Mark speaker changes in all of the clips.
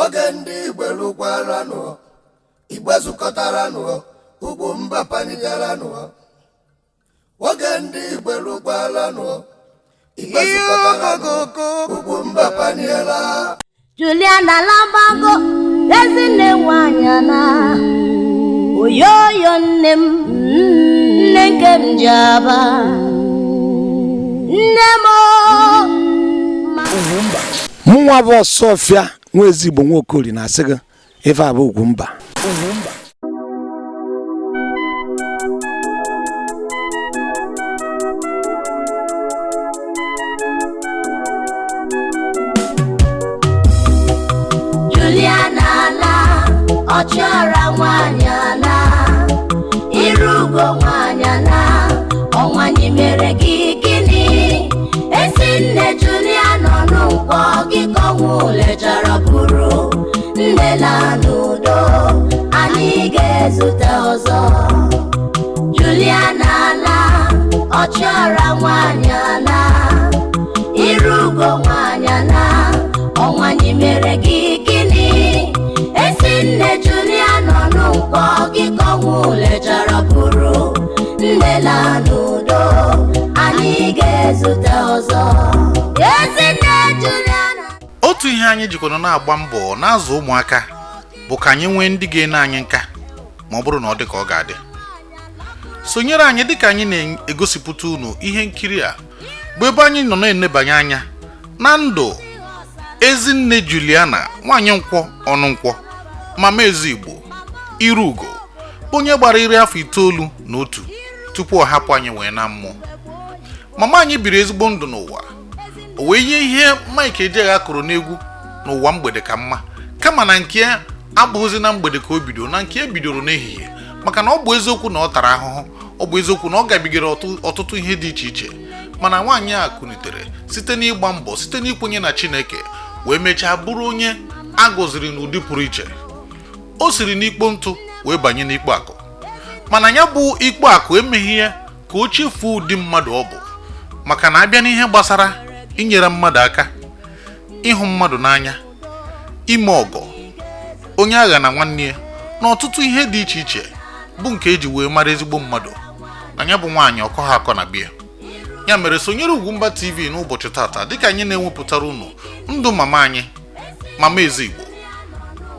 Speaker 1: Oge ndị Igbo lụkwaranụ, Igbo zukọtaranụ, Ugwumba panigaranụ. Oge ndị Igbo lụkwaranụ, Igbo zukọtaranụ, Ugwumba paniela.
Speaker 2: Juliana Labago, ezinne nwanyị na oyoyo nne m, nne nke m ji aba nne m o.
Speaker 3: Mụnwa bụ Ọsọfịa nwa ezigbo Nwaokori na-asị gị ife a bụ Ugwumba.
Speaker 2: Juliana na ọchịọra nwanyị na irugo nwanyị na ọnwanyị mere gị gịnị? Esi nne Juliana ọnụnkwọ gị ka ọnwụ lechara buru nne na n'udo, anyị ga-ezute ọzọ. Juliana na ọchịọra nwanyị na irugo nwanyị na ọnwanyị mere gị gịnị? Esi nne Juliana ọnụnkwọ gị ka ọnwụ lechara buru nne na n'udo, anyị ga-ezute ọzọ. Ezinne Juliana.
Speaker 4: Otu ihe anyị jikọrọ na-agba mbọ na-azụ ụmụaka bụ ka anyị nwee ndị ga-ene anyị nka ma ọ bụrụ na ọ dị ka ọ ga-adị. Sonyere anyị dịka anyị na-egosipụta unu ihe nkiri a bụ ebe anyị nọ na-enebanye anya na ndụ Ezinne Juliana nwaanyị Nkwọ Ọnụnkwọ, mama Ezigbo Irugo, bụ onye gbara 91 tupu ọ hapụ anyị wee na mmụọ. Mama anyị biri ezigbo ndụ n'ụwa, o wee nye ihe Mike Ejeagha kụrụ n'egwu n'ụwa mgbede ka mma, kama na nke abụghịzi na mgbede ka o bidoro, na nke e bidoro n'ehihie, maka na ọ bụ eziokwu na ọ tara ahụhụ, ọ bụ eziokwu na ọ gabigara ọtụtụ ihe dị iche iche, mana nwaanyị a kunitere site n'ịgba mbọ, site n'ikwenye na Chineke, wee mechaa bụrụ onye a gọziri n'ụdị pụrụ iche. O siri n'ikpo ntụ wee banye n'ikpo akụ, mana ya bụ ikpo akụ emeghị ya ka o chefuo ụdị mmadụ ọ bụ, maka na abịa n'ihe gbasara inyere mmadụ aka, ịhụ mmadụ n'anya, ime ọgọ, onye agha na nwanne ya, na ọtụtụ ihe dị iche iche bụ nke eji wee mara ezigbo mmadụ, na ya bụ nwaanyị ọkọ ha akọ na bịa. Ya mere sonyere Ugwumba TV n'ụbọchị tata dịka anyị na-ewepụtara unu ndụ mama anyị, mama Ezigbo.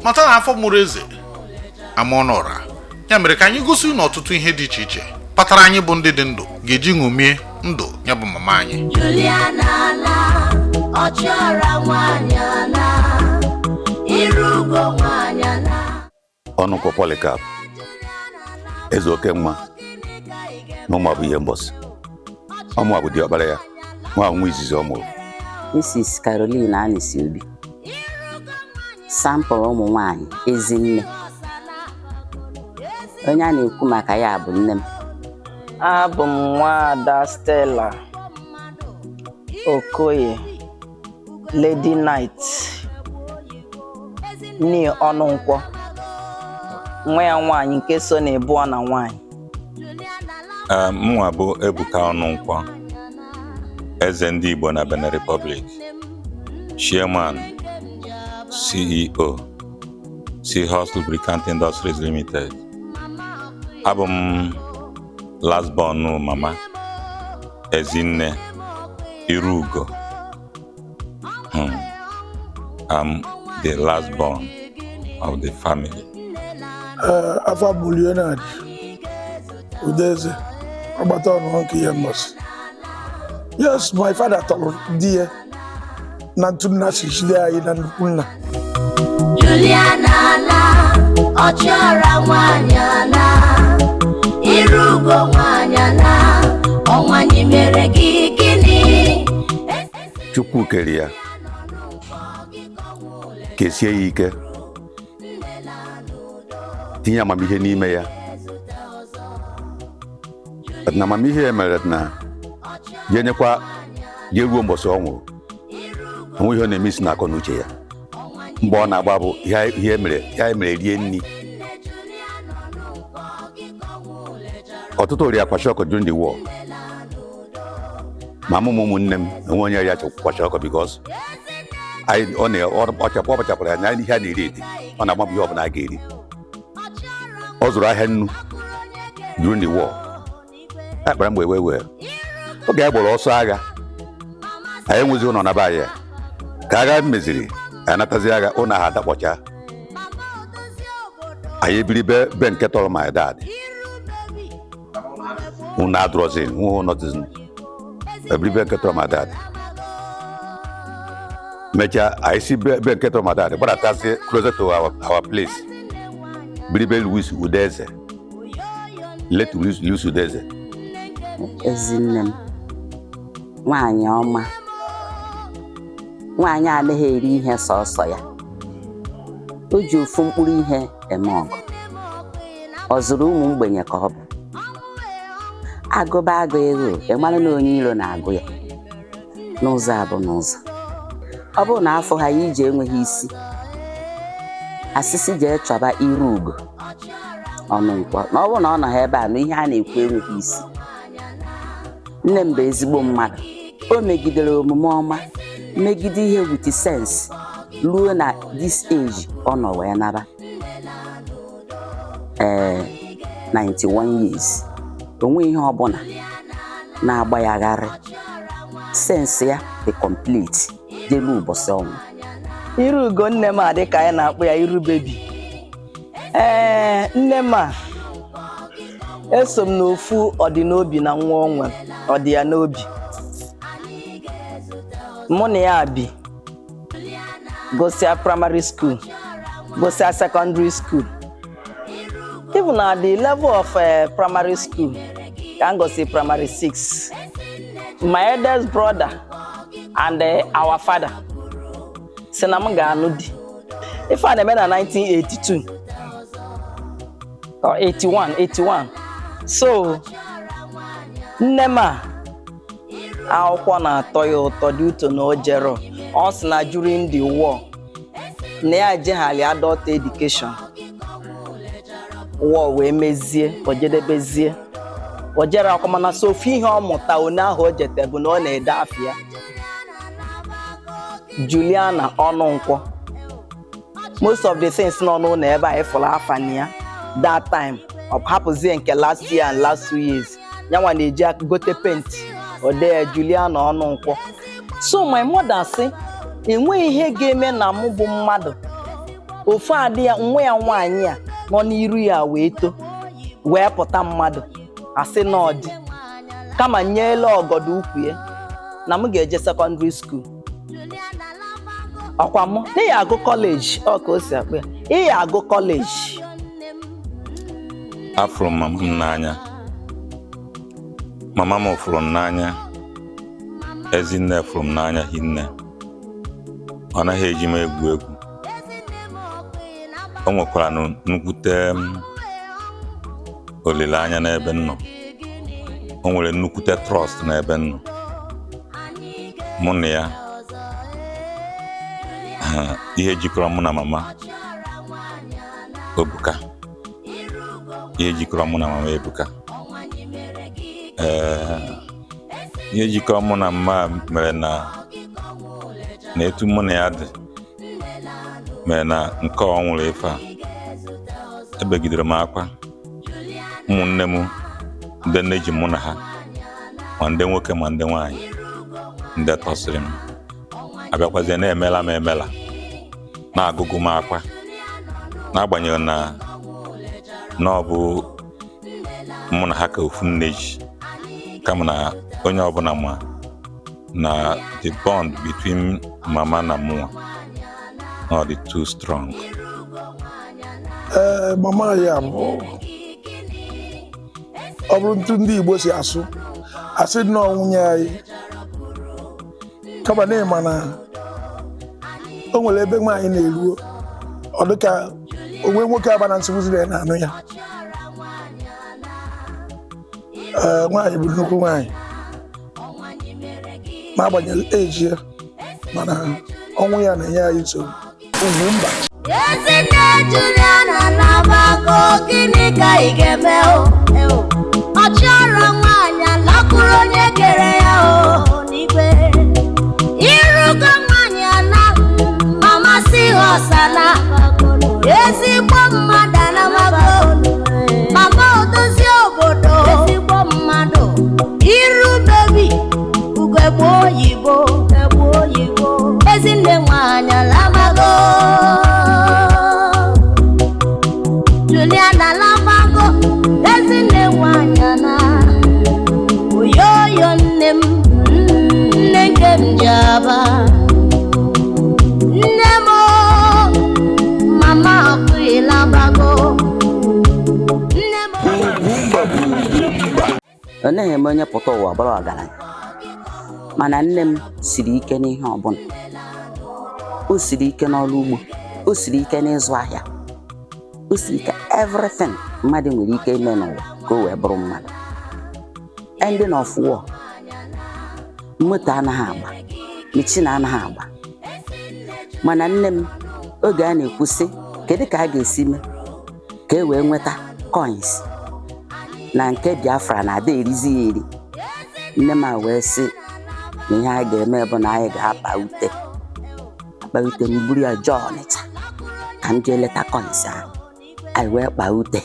Speaker 4: Mata na afọ mụrụ eze ama ọnụ ọra. Ya mere ka anyị gosi unu ọtụtụ ihe dị iche iche kpatara anyị bụ ndị dị ndụ ga-eji ṅomie ndụ ya bụ mama anyị.
Speaker 2: Juliana na ọchịọra nwanyị na irugo nwanyị na
Speaker 5: Ọnụnkwọ Polycarp, eze oke nwa na ụmụ bụ ihe mbọsị ọmụ bụ diọkpara ya, nwa nwa izizi ọ mụrụ.
Speaker 6: Mrs. Caroline Anisi Obi, sample ụmụ nwanyị ezinne. Onye a na-ekwu maka ya bụ nne m.
Speaker 7: Abụ m nwaada Stella Okoye, Lady Knight ni Ọnụnkwọ, nwa ya nwaanyị nke so na ịbụọ na nwaanyị.
Speaker 8: Mụnwa bụ Ebuka Ọnụnkwọ, eze ndị Igbo na Benin Republic, Chairman, CEO, Seahorse Lubricant Industries Limited. Abụ m last born mama Ezinne Irugo. I'm the last born of the family.
Speaker 9: Afa bụ Leonard Udeze, ọgbata ọnụ nke ihe mbọsị. Yes, my father tọrọ di ya na ntu nna si jide anyị na nnukwu nna.
Speaker 2: Juliana na ọchịọra nwanyị na irugo nwanyị na ọnwanyị mere gị gịnị?
Speaker 5: Chukwu kere ya, kesie ya ike, tinye amamihe n'ime ya. But na amamihe ya mere na ya nyekwa ya ruo mbọsị ọ nwụrụ, onwe ihe ọ na-eme isi na akọ na uche ya. Mgbe ọ na-agba bụ ihe mere ya mere rie nri. Ọtụtụ rịa kwashiorkor during the war, ma mụ ma ụmụnne m enwe onye rịa kwashiorkor because Anyị ọ na ọ chapụ ọ kpachapụrụ anya ihe a na-eri eri, ọ na-agba mbọ ihe ọbụla a ga-eri. Ọ zụrụ ahịa nnu during the war. A kpara mgbe wee wee oge a gbara ọsọ agha, anyị enwezi ụlọ na be anyị. Ka agha meziri, anyị anatazi agha, ụlọ ahụ adakpọcha. Anyị ebiri be nke tọrọ my dad. Ụlọ adụrọzi nwe ụlọ dịzi. Ebiri be nke tọrọ my dad, mechaa anyị si be nke tọrọ my dad gbadatazie closer to our place, biri be Louis Udeze, late Louis Udeze.
Speaker 6: Ezinne m, nwaanyị ọma, nwaanyị anaghị eri ihe sọsọ ya. O ji ofu mkpụrụ ihe eme ọgụ. Ọ zụrụ ụmụ mgbenye ka ọ bụ agụba agụ ego. Ị mara na onye iro na-agụ ya n'ụzọ a bụ n'ụzọ. Ọ bụrụ na afọ ha ya ije enweghị isi, asịsị jee chọba iru ugo ọnụ nkwọ, na ọ bụrụ na ọ nọ ha ebe a na ihe a na-ekwu enweghị isi. Nne m bụ ezigbo mmadụ. O megidere omume ọma, megide ihe with sense, ruo na this age ọ nọ wee naba, ee, 91 years. Onwe ihe ọbụla na-agba ya gharị. Sense ya dị complete jelu ụbọchị ọnwụ.
Speaker 7: Iru ugo nne m a dị ka anyị na-akpọ ya iru baby. Ee, nne m a, eso m n'ofu ọdịnobi na nwa onwe ọ dị ya n'obi. Mụ na ya bi gụsịa primary school, gụsịa secondary school. Even at the level of primary school ka m gụsị primary 6, my eldest brother and our father si na m ga-anụ di. Ife a na-eme na 1982 or 81, 81. So nne m a, akwụkwọ na-atọ ya ụtọ dị ụtọ na o jero. Ọ sị na during the war na ya jeghali adult education. War wee mezie, o jedebezie, o jere akwụkwọ. Mana so ofu ihe ọ mụta one ahụ o jete bụ na ọ na-ede afịa Juliana Ọnụnkwọ. Most of the things nọ n'ụlọ ebe a ịfụrụ afa na ya that time, ọ hapụzie nke last year and last 2 years, yanwa na-eji aka gote paint odee Juliana Ọnụnkwọ. So my mother sị enweghị ihe ga-eme na mụ bụ mmadụ ofu adị ya, nwa ya nwaanyị a nọ n'iru ya wee too wee pụta mmadụ, asị na ọ dị kama nyeela ọgọdọ ukwu ya na m ga-eje secondary school. Ọkwa mụ na ya agụ kọleji, ọ ka o si akpụ ya, ị ya agụ kọleji.
Speaker 8: Afụrụ m mama m n'anya. Mama m fụrụ m n'anya. Ezinne fụrụ m n'anya hinne. Ọ naghị eji m egwu egwu. O nwekwara nnukwute olileanya n'ebe m nọ. O nwere nnukwute trust n'ebe m nọ. Mụ na ya, ihe jikọrọ mụ na mama Ebuka, ihe jikọrọ mụ na mama Ebuka. Ee, ihe jikọrọ mụ na mama mere na etu mụ na ya dị mere na nke ọ nwụrụ ife a, ebegidere m akwa. Ụmụnne m ndị nne ji mụ na ha, ma ndị nwoke ma ndị nwaanyị, ndị tọsịrị m abịakwazie na-emela m emela, na-agụgụ m akwa, n'agbanyeghị na ọ bụ mụ na ha ka ofu nne ji, kama na onye ọbụla ma na the bond between mama na mụnwa na ọ dị too strong.
Speaker 9: Ee, mama ya bụ, ọ bụrụ ntụ ndị Igbo si asụ, asị nnọọ nwunye anyị, kama na ịma na o nwere ebe nwaanyị na-eruo, ọ dịka onwe nwoke aba na nsogbu ya na-anụ ya. Ee, nwaanyị bụ nnukwu nwaanyị n'agbanyeghị eji ya, mana ọnwụ ya na-enye anyị nsogbu. Ugwu mba.
Speaker 2: Ezinne Juliana na-agbakọ, gịnị ka ị ga-eme o? Ọ chọrọ nwaanyị alakwuru onye kere ya o n'igwe. Irugo nwaanyị ana. Ezigbo mmadụ anamago. Mama odozi obodo, ezigbo mmadụ. Iru bebi, ugegbe oyibo, egbe oyibo. Ezinne nwanyị alamago. Juliana alamago, ezinne nwanyị ana. Oyoyo nne m, nne nke m ji aba. Nne m o, mama ọkụịlabago. Nne m o.
Speaker 6: Ọ naghị eme onye pụta ụwa bụrụ ọgaranya, mana nne m siri ike n'ihe ọbụla. O siri ike n'ọrụ ugbo, o siri ike n'ịzụ ahịa, o siri ike everything mmadụ nwere ike ime n'ụwa ka o wee bụrụ mmadụ. Ending of war, moto anaghị agba, machine anaghị agba, mana nne m, oge a na-ekwu sị kedu ka a ga-esi mee ka e wee nweta coins na nke Biafra na-ada erizi ya eri, nne m a wee sị na ihe a ga-eme bụ na anyị ga-akpa ute, akpa ute m buru ya jee Ọnịcha ka m jee leta coins ahụ. Anyị wee kpaa ute,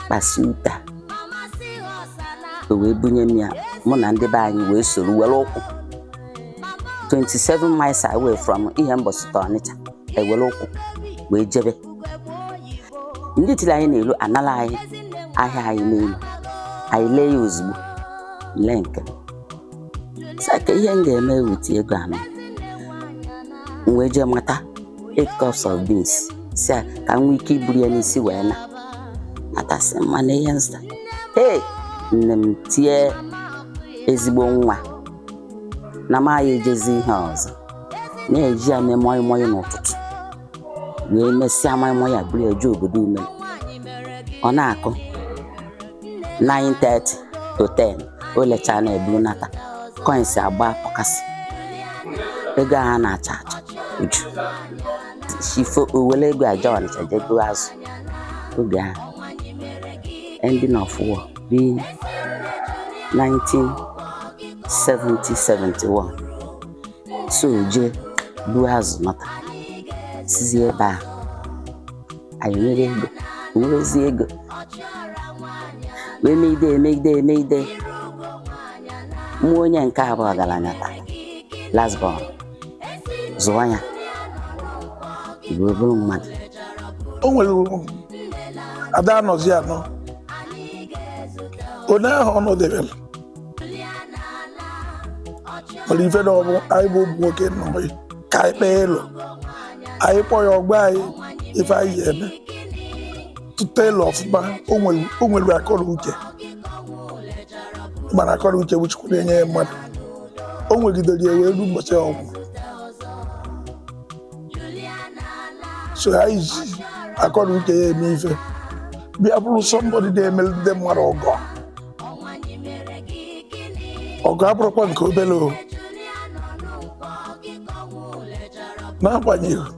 Speaker 6: kpasi ute a, o wee bunye m ya. Mụ na ndị be anyị wee soro were ụkwụ 27 miles away from ihe mbọsị to Ọnịcha, ewere ụkwụ wee jebe. Ndị tiri anyị n'elu anala anyị ahịa anyị n'elu, anyị lee ya ozugbo, lee nke sị ka ihe m ga-eme wit ego anọ. M wee jee mata 8 cups of beans, si a ka m nwee ike iburu ya n'isi wee na natasị mana ihe nzụta. Hey, nne m tie ezigbo nwa na m agha ejezi ihe ọzọ na-eji ya mee moi moi n'ụtụtụ, wee mesịa moi moi a buru ya jee obodo ume. Ọ na-akụ 9:30 to 10, o lechaa na eburu nata coins agba pọkasị ego a na-acha acha uju shifo. O were ego aja Ọnịcha jee goo azụ. Oge ahụ, ending of war being 1970-71, so jee buo azụ nata, sizie ebe ahụ anyị nwere ego, nwerezi ego wee megide emegide emegide. Mụ onye nke abụọ ọgaranya taa, last born, zụọ ya wee bụrụ mmadụ.
Speaker 9: O nwere ada anọzi anọ onye ahụ ọ nọdebere nwere ife na ọbụ anyị bụ ụmụ nwoke nọ ka anyị kpee elu, anyị kpọọ ya ọgba anyị ife anyị ji eme tụta elu ọfụma. O nwere akọ na uche, mana akọ na uche bụ Chukwu na-enye ya mmadụ. O nwegidere ya wee ruo ụbọchị ọgwụ. So anyị ji akọ na uche ya eme ife, bịa bụrụ somebody na-emere ndị mmadụ ọgọ. Ọgụ abụrụkwa nke obere o, n'agbanyeghị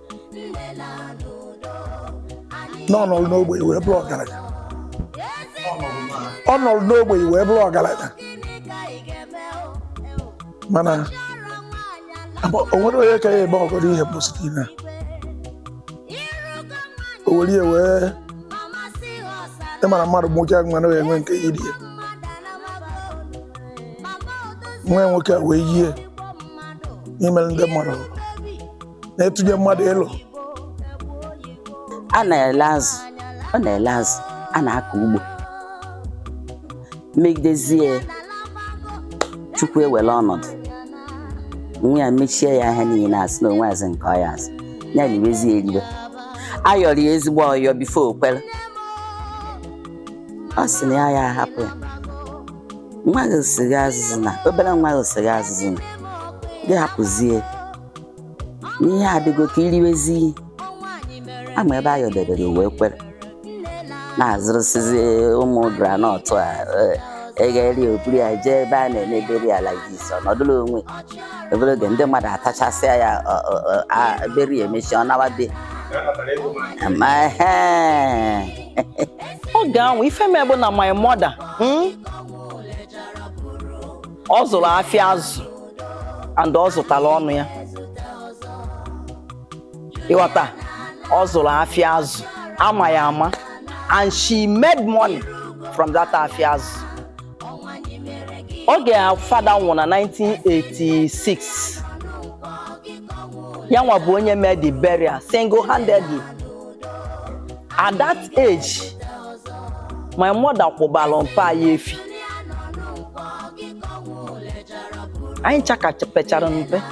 Speaker 9: na ọ nọrọ n'ogbenye wee bụrụ ọgaranya, ọ nọrọ n'ogbenye wee bụrụ ọgaranya, mana o nwere onye ka ya eme ọgọdọ ihe mbọsị niile a. O were ya wee ịmara mmadụ nwoke ahụ mana enwe nke yiri ya nwa nwoke a wee yie n'imere ndị mmadụ na-etinye mmadụ elu.
Speaker 6: A na-ele azụ, ọ na-ele azụ, a na-akọ ugbo, megidezie Chukwu ewere ọnọdụ nwa ya mechie ya ahịa niile, asị na onwe azụ nke ọ ya azụ ya riwezi eriwe. Ayọrọ ya ezigbo ọyọ before o kwere. Ọ sị na ya ya ahapụ ya. Nwa gị sị gị azụzụ na obere nwa gị sị gị azụzụ na gị hapụzie n'ihe adịgo ka iriwezi ihe ama ebe ayọ debere wee kwere na-azụrụsizi ụmụ groundnut a eghere oburu ya jee ebe a na-emebere ya like this. Ọ nọdụrụ onwe obere oge, ndị mmadụ atachasịa ya beri emechi, ọ nawa be.
Speaker 7: Oge ahụ ife m bụ na my mother, ọ zụrụ afịa azụ and ọ zụtara ọnụ ya. Ịghọta, ọ zụrụ afịa azụ ama ya ama, and she made money from that afịa azụ. Oge fada nwụrụ na 1986, ya nwa bụ onye mee the burial single-handedly. At that age, my mother kwụbara mpa ya efi. Anyị ncha ka pechara mpe.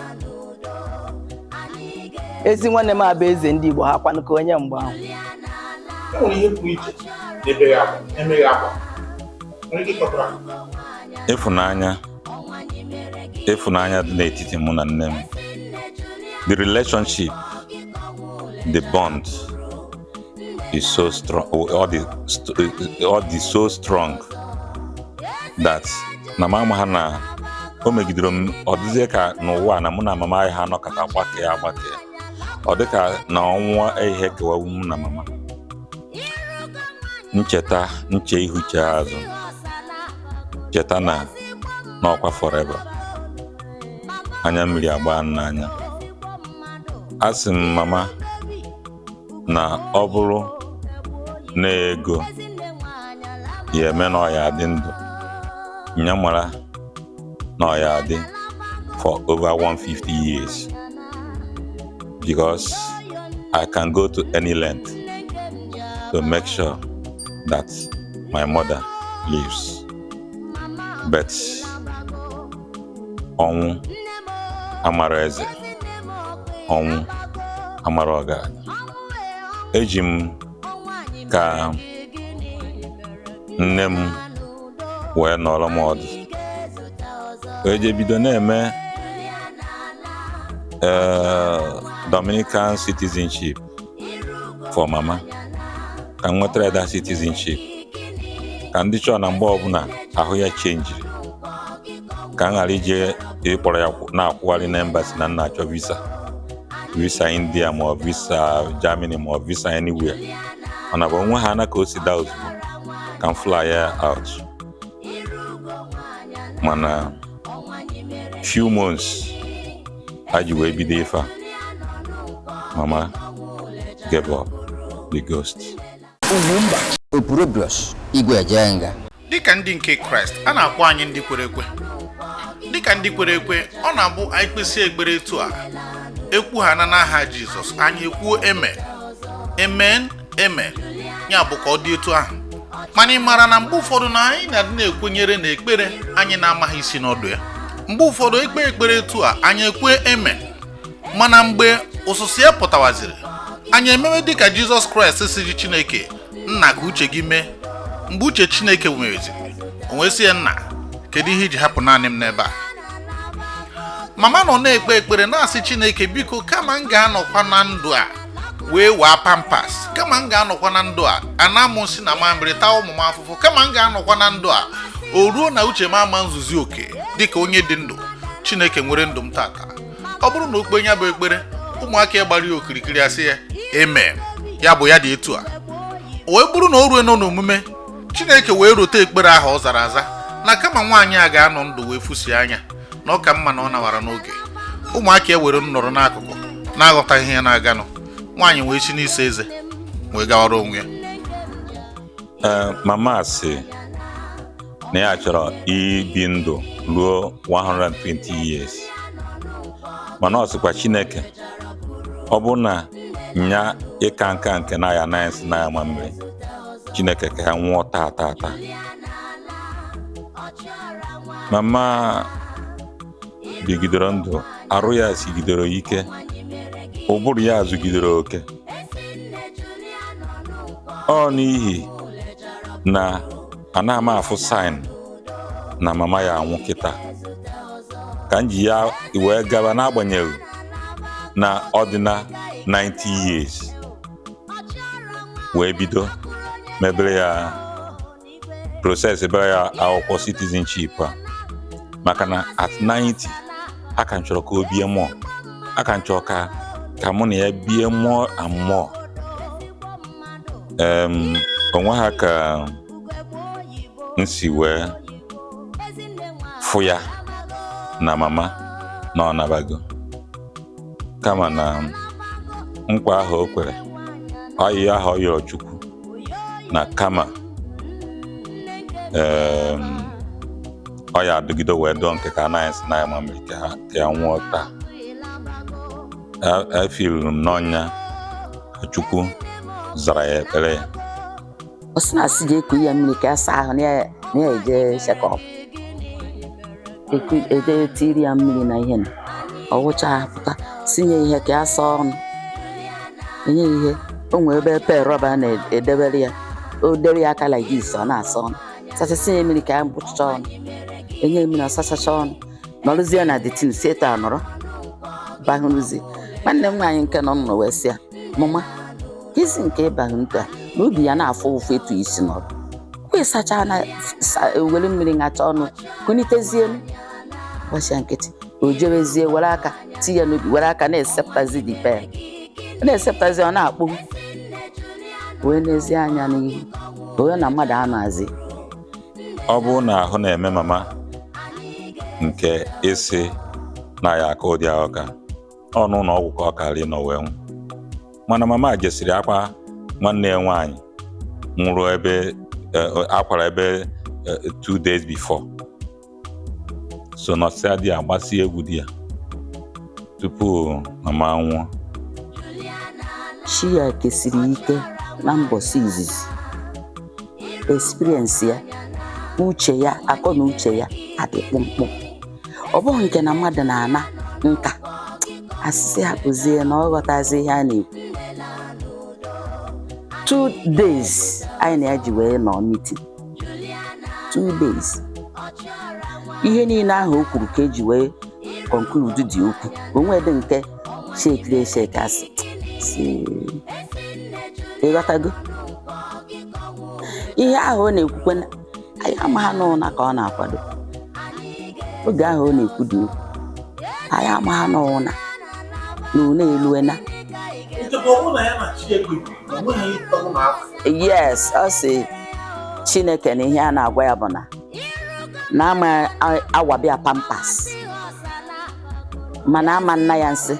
Speaker 7: Ezi nwanne m abụ eze ndị Igbo ha kwanụ ka onye mgbe ahụ.
Speaker 4: E nwere ihe pụrụ iche na-ebeghị akwa, emeghị akwa. Nwere ike ịkọtara?
Speaker 8: Ịfụnanya, ịfụnanya dị n'etiti mụ na nne m, the relationship, the bond is so strong, all the so strong that na m ama ha na o megidere m. Ọ dịzie ka n'ụwa na mụ na mama anyị ha nọkọta gbakee agbakee, ọ dịka na ọnwụ ihe kewawu mụ na mama. Ncheta nche ihu chee azụ, cheta na n'ọkwa forever, anya mmiri agba m n'anya. A sị m mama na ọ bụrụ na ego ya eme na ọ ya adị ndụ, nya mara na ọ ya adị for over 150 years, because I can go to any length to make sure that my mother lives. But ọnwụ amara eze, ọnwụ amara ọgaranya. Eji m ka nne m wee nọrọ m ọdụ, wee jee bido na-eme Dominican citizenship for mama, ka m nwetara that citizenship, ka ndị chọọ na mgbe ọbụla ahụ ya chenjiri, ka m ghara ije ịkpọrọ ya na-akwụgharị na embassy na nna achọ visa, visa India ma ọ visa Germany ma ọ visa anywhere. Mana bụ onwe ha na ka o si daa ozugbo ka m fly ya out. Mana few months a ji wee bido ife a, mama gave up the ghost.
Speaker 10: Opurobios Igwe Ejenga.
Speaker 4: Dịka ndị nke Kraịst, a na-akpọ anyị ndị kwere ekwe. Dịka ndị kwere ekwe, ọ na-abụ anyị kpesị ekpere etu a, ekwu ha na n'aha Jizọs, anyị ekwuo amen, amen, amen. Ya bụ ka ọ dị etu ahụ. Mana ị maara na mgbe ụfọdụ na anyị na-adị na-ekwenyere na ekpere anyị na-amaghị isi n'ọdụ ya? Mgbe ụfọdụ ekpe ekpere etu a, anyị ekwe amen, mana mgbe ụsụsụ ya pụtawaziri, anyị emewe dịka Jizọs Kraịst siri Chineke nna, ka uche gị mee. Mgbe uche Chineke meweziri, o wee sị ya, "Nna, kedu ihe iji hapụ naanị m n'ebe a?" Mama nọ na-ekpe ekpere na-asị Chineke, biko, kama m ga-anọkwa na ndụ a wee waa Pampers, kama m ga-anọkwa na ndụ a ana mụ nsị na mamịrị taa ụmụ m afụfụ, kama m ga-anọkwa na ndụ a o ruo na uche m ama nzuzi oke dịka onye dị ndụ, Chineke nwere ndụ m tata. Ọ bụrụ na okpe ya bụ ekpere, ụmụaka ya gbara ya okirikiri asị ya amen. Ya bụ ya dị etu a, o wee bụrụ na o rue nọ n'omume, Chineke wee rote ekpere ahụ ọ zara aza na kama nwaanyị a ga-anọ ndụ wee fusie anya, na ọ ka mma na ọ nawara n'oge. Ụmụaka ya were nnọrọ n'akụkụ na-aghọtaghị ihe na-aganụ. Nwaanyị wee si n'ise eze wee gawara onwe ya.
Speaker 8: Ee, mama sị na ya chọrọ ibi ndụ ruo 120 years, mana ọ sịkwa Chineke, ọ bụ na nya ịka nka nke na ya anaghị na ya ma mmiri, Chineke ka ya nwụọ taa taa taa. Mama bigidere ndụ, arụ ya sigidere ike, ụbụrụ ya zugidere oke. Ọ n'ihi na anaghị m afụ sign na mama ya anwụ kịta ka m ji ya wee gaba, n'agbanyeghị na ọ dị na 90 years, wee bido mebere ya process, bere ya akwụkwọ citizenship a, maka na at 90 aka m chọrọ ka o bie more, aka m chọrọ ka mụ na ya bie more and more. Onwe ha ka m si wee fụ ya na mama na ọ nabago, kama na Nkwa ahụ o kwere, ayịyọ ahụ ọ yọrọ Chukwu na kama ọ ya adịgide wee dọọ nke ka anaghị sị na ya mamiri ka ya nwụọ taa. Efiluru m n'ọnya ka Chukwu zara ya ekpere ya.
Speaker 6: Ọ sị na asị ga-eku ya mmiri ka a saa ahụ na ya eje shekọp eje tiri ya mmiri na ihe na ọ wụcha pụta sinye ihe ka a saa ọnụ enye ihe. O nwee ebe pe rọba na-edebere ya, o debe ya aka like this, ọ na-asa ọnụ sachasị ya mmiri ka ya mkpụcha ọnụ, enye mmiri ọ sachacha ọnụ, nọrụzie na detin si etu a nọrọ bahụrụzi. Nwanne m nwaanyị nke nọ n'ụlọ wee sị ya, mama, isi nke ịbahụ nta na obi ya na-afụ ụfụ etu isi nọrọ wee sachaa na were mmiri ṅacha ọnụ kunitezie gbachia nkịtị. O jebezie were aka tinye n'obi, were aka na-esepụtazi the pen, na-esepụtazi, ọ na-akpụ wee n'ezie anya n'ihu onye na mmadụ anọzi.
Speaker 8: Ọ bụrụ na ahụ na-eme mama nke isi na ya aka ụdị ahụ ka ọ n'ụlọ ọgwụ ka ọ karị nọ wee nwụ, mana mama jesiri akwa nwanne ya nwaanyị nwụrụ ebe akwara ebe 2 days before, so nọsịa di ya gbasi egwu di ya tupu mama nwụọ.
Speaker 6: Chi ya kesiri ike na mbọsị izizi, experience ya, uche ya, akọ na uche ya adị kpụmkpụm. Ọ bụghị nke na mmadụ na-ana nka asịsị hapụzie na ọ ghọtazi ihe a na-ekwu. 2 days anyị na ya ji wee nọ meeting, 2 days, ihe niile ahụ o kwuru ka eji wee conclude dị okwu. Onwe dị nke shekiri eshek asị si ịghọtago ihe ahụ ọ na-ekwukwe, anyị amaghị n'ụna ka ọ na-akwado. Oge ahụ ọ na-ekwu dị okwu, anyị amaghị n'ụna na ụna eluena. Yes, ọ sị Chineke na ihe a na-agwa ya bụ na ama awabịa pampas, mana ama nna ya nsị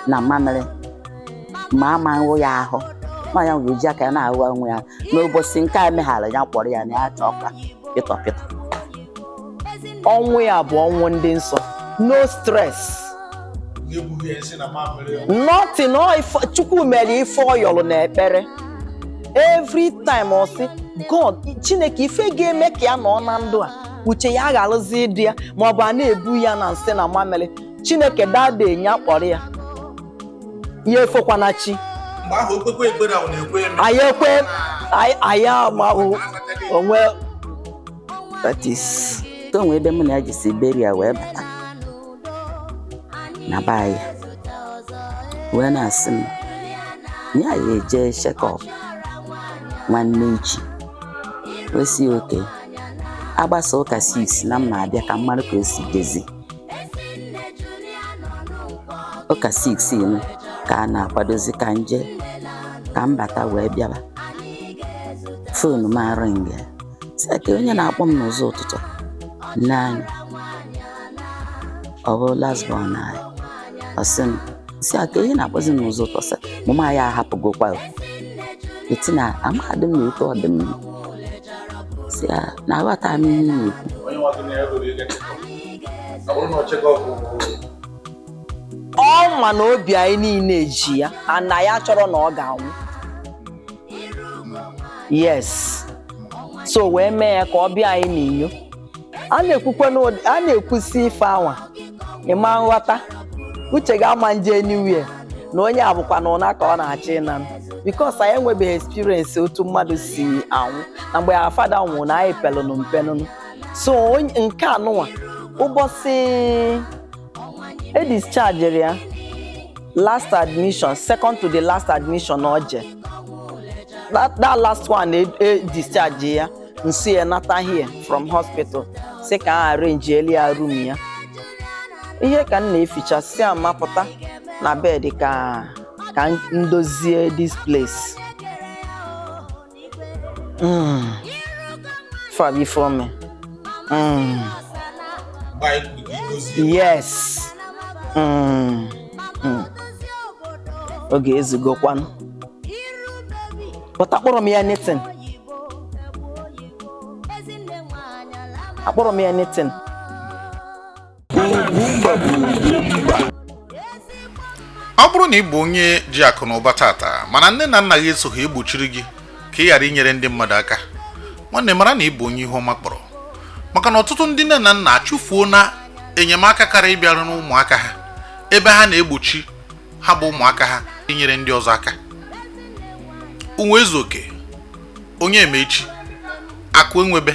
Speaker 6: na mamịrị, ma ama nwụ ya ahụ, ma ya ga-eji aka ya na-ahụ onwe ya. N'ụbọchị nke a meghara ya kpọrọ ya na ya chọọ ka pịtọ pịtọ.
Speaker 7: Ọnwụ ya bụ ọnwụ ndị nsọ, no stress, nothing. Chukwu mere ife ọ yọrọ n'ekpere every time. Ọ sị God, Chineke, ife ga-eme ka ya nọ na ndụ a, uche ya aghalụzi ịdị ya, ma ọ bụ a na-ebu ya na nsị na mamịrị. Chineke dade ya kpọrọ ya, ya efekwana chi. Anyị ekwe anyị amahụ onwe. That is
Speaker 6: o nwee ebe mụ na ya ji si beria wee bata na be anyị, wee na-asị m ya ya eje shekọp nwanne echi, wee si oke agbasa ụka 6 na m na-abịa ka mmadụ ka o si jezi ụka 6 ka a na-akwadozi ka nje ka m bata wee bịaba. Foonu m arịngị sị ka onye na-akpọ m n'ụzọ ụtụtụ nne anyị, ọ bụ lasbọn anyị. Ọ sị m sị ka ihe na-akpọzi m n'ụzọ ụtọ, sị mama ya ahapụgokwa eti na amadị m na etu ọ dị m, sị ya na aghọta m ihe ị na-ekwu.
Speaker 7: Ọ ma na obi anyị niile ji ya, ana ya chọrọ na ọ ga-anwụ. Yes, so wee mee ya ka ọ bịa anyị n'inyo. A na-ekwusi ife anwa ịma nghọta uche ga-ama nje anywhere na onye a bụkwa na ụna ka ọ na-achọ ịna, because anyị enwebeghị experience otu mmadụ si anwụ. Na mgbe our father nwụrụ na anyị pelụnụ mpenụnụ. So nke anụnwa ụbọchị e dischargere ya last admission, second to the last admission oje, that last one e discharge ya, nsi ya nata here from hospital, sị ka a arrange elu ya room ya. Ihe ka m na-eficha si amapụta na bed ka m dozie this place. Fabi for me. Yes. Oge ezugokwanụ. But akpọrọ m ya anything. Akpọrọ m ya anything.
Speaker 4: Ọ bụrụ na ị bụ onye ji akụ na ụba tata, mana nne na nna gị esoghị egbochiri gị ka ị ghara inyere ndị mmadụ aka, nwanne, mara na ị bụ onye ihu ọma kpọrọ, maka na ọtụtụ ndị nne na nna achụfuo na enyemaka karịa ịbịarụ n'ụmụaka ha, ebe ha na-egbochi ha bụ ụmụaka ha inyere ndị ọzọ aka. Unwe ezu oke onye emechi akụ enwebe.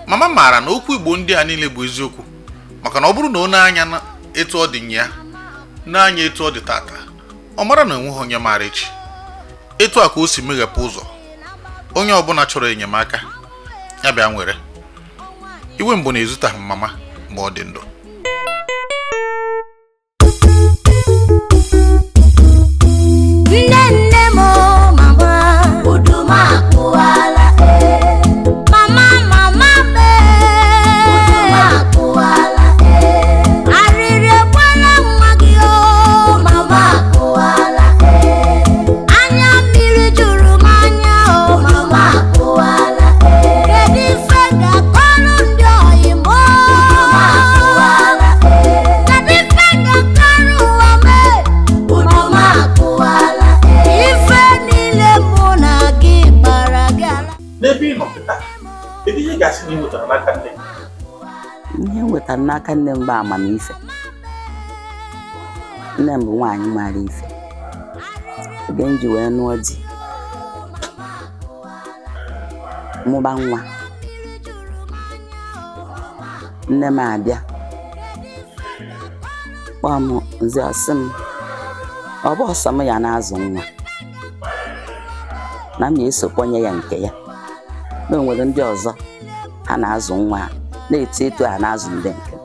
Speaker 4: Mama maara na okwu Igbo ndị a niile bụ eziokwu, maka na ọ bụrụ na ọ na-anya na etu ọ dị nya n'anya etu ọ dị tata, ọ mara na enweghị onye maara echi. Etu a ka o si meghepụ ụzọ, onye ọbụla chọrọ enyemaka ya bịa nwere. Iwe mbụ na-ezutaghị mama mgbe ọ dị ndụ.
Speaker 2: Nne nne m o, mama uduma akụwala ee. Mama mama m ee. Uduma akụwala ee. Arịrị ekwela nwa gị o, mama akụwala ee. Anya mmiri juru m anya o, mama akụwala ee. Kedu ife ga-akọrọ ndị oyi m o? Uduma akụwala ee. Kedu ife ga-akọrọ ụwa m ee? Uduma akụwala ee. Ife niile mụ na gị kpara gị ala.
Speaker 4: N'ebe ị nọ kịta, kedu ihe ị ga-asị na ị nwetara n'aka nne gị?
Speaker 6: Ihe m nwetara n'aka nne m bụ amamife. Nne m bụ nwaanyị maara ife. Oge m ji wee nụọ di, mụba nwa, nne m abịa kpọọ m nzi, ọsị m ọ bụ ọsọ m ya na-azụ nwa, na m na-esokwa nye ya nke ya, na o nwere ndị ọzọ ha na-azụ nwa ha na-eto eto, ha na-azụ ndị nke m.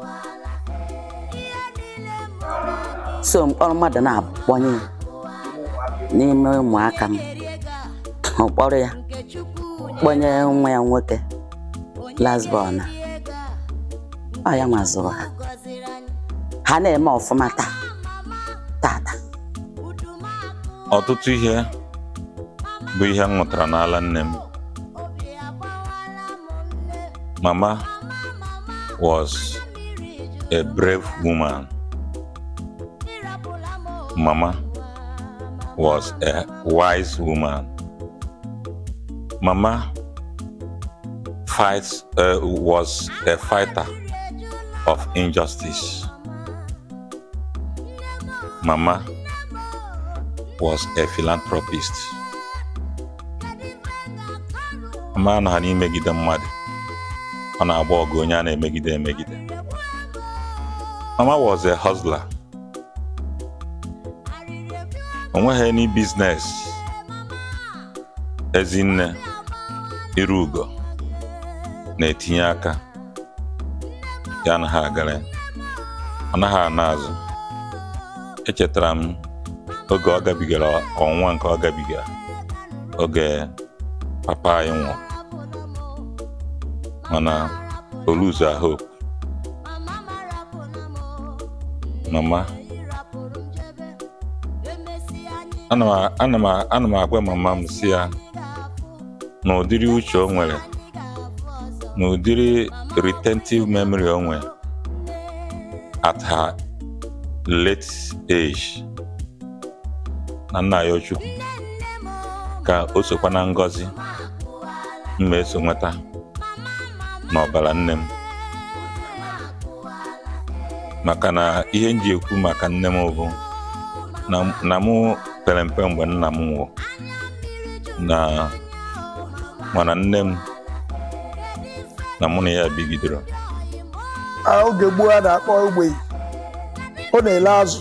Speaker 6: So mkpọrọ mmadụ na-akpọnye ya n'ime ụmụaka m, ọ kpọrọ ya kpọnye nwa ya nwoke last born. Ọ ya nwa zụrụ ha, ha na-eme ọfụma taa tata.
Speaker 8: Ọtụtụ ihe bụ ihe m mụtara n'ala nne m. Mama was a brave woman. Mama was a wise woman. Mama was a fighter of injustice. Mama was a philanthropist. Mama anaghị n'imegide mmadụ, ọ na-agba ọgụ onye a na-emegide emegide. Mama was a hustler. O nweghị any business Ezinne Irugo na-etinye aka ya anaghị agara ya, ọ naghị ana azụ. Echetara m oge ọ gabigara ọnwụnwa nke ọ gabigara oge papa anyị nwụrụ, mana o lose her hope. Mama, ana m agwa mama m si ya na ụdịrị uche o nwere, na ụdịrị retentive memory o nwere at her late age, na nna ya Chukwu ka o sokwa na ngọzi m ma eso nweta n'ọbara nne m, maka na ihe m ji ekwu maka nne m bụ na mụ pere mpe mgbe nna m nwụrụ, na mana nne m na mụ na ya bigidoro.
Speaker 9: Oge gboo a na-akpọ ogbenye, ọ na-ele azụ.